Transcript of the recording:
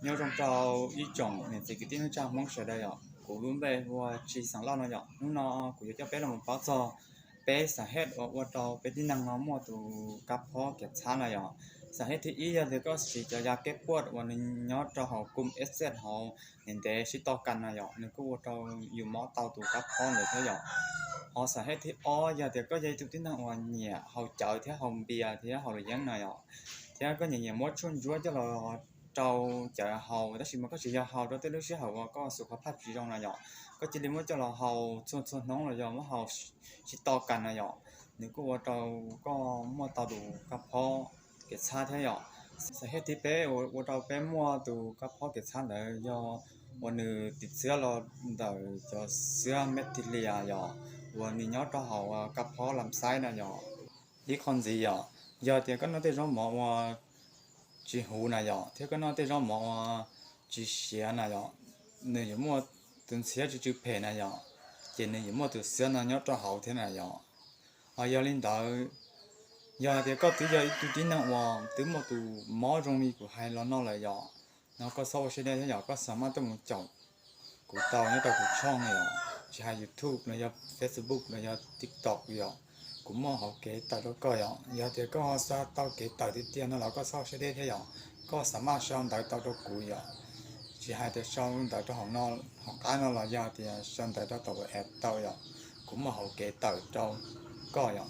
Nyob zoo rau ib tsoom niam txiv kwv tij neej tsa Hmoob sawv daws yom, kuv lub npe hu ua Tsis Xeem Lauj no yom. Hnub no kuv yuav coj peb los mus paub txog peb xam hej uas ua rau peb tib neeg no muaj tus kab phob kev txhab no yom. Xam hej thib ib yog tias koj siv cov ya keb puaj uas nws nyob rau hauv kum ej xej hauv ntev ntev sib to kas no yom, nws kuj ua rau yus mob tau tus kab phob ntawd thiab yom. Ho xam hej thib ob yog tias koj yog ib tug tib neeg uas nyiam haus cawv thiab haus npias thiab haus luam yeeb no yom, thiab koj nyiam nyiam muab tshuaj ntsuab coj los rau cawv haus, tab sis mas koj tsis yog haus rau tej lub sij hawm uas koj xus qhov phaj tsis zoo no yom, koj cia li muab coj los haus txhua txhua hnub los yog muab haus sib to kas no yom, nws kuj ua rau koj muaj tau tus kab phob kev txhab thiab yom. Xam hej thib peb uas ua rau peb muaj tus kab phob kev txhab ntawd yog uas nws tiv txwv los ntawm cov xwb meb tis lias yom, uas nws nyob rau hauv kab phob lam xaib no yom. Ib qho ntxiv yom, yog tias koj noj tej zaub mov uas tsis huv na yom, thiab koj noj tej zaub mov uas tsis siav na yom, nws yuav muaj tus ntxhiab tsw tsw phem na yom, ces nws yuav muaj tus xwb no nyob rau hauv thiab na yom. Ho yog li ntawd, yog hais tias koj twb yog ib tug tib neeg uas twb muaj tus mob zoo li kuv hais los no lawm yom, no koj txhob ua siab deb thiab yom, koj xam maj tuaj mus caum kuv tau nyob rau kuv tshooj yom, tsis hais YouTube los yog Facebook los yog TikTok yom, kuv muaj hauv kev tawm rau koj yom. Yog tias koj ho xav tau kev tawm tiag tiag no los koj txhob ua siab deb thiab yom, koj xam maj sau ntawv tau rau kuv yom, tsis hais tias sau ntawv rau hauv no, hauv qab no los yog tias sau ntawv rau tom app tau yom, kuv muaj hauv kev tawm rau koj yom.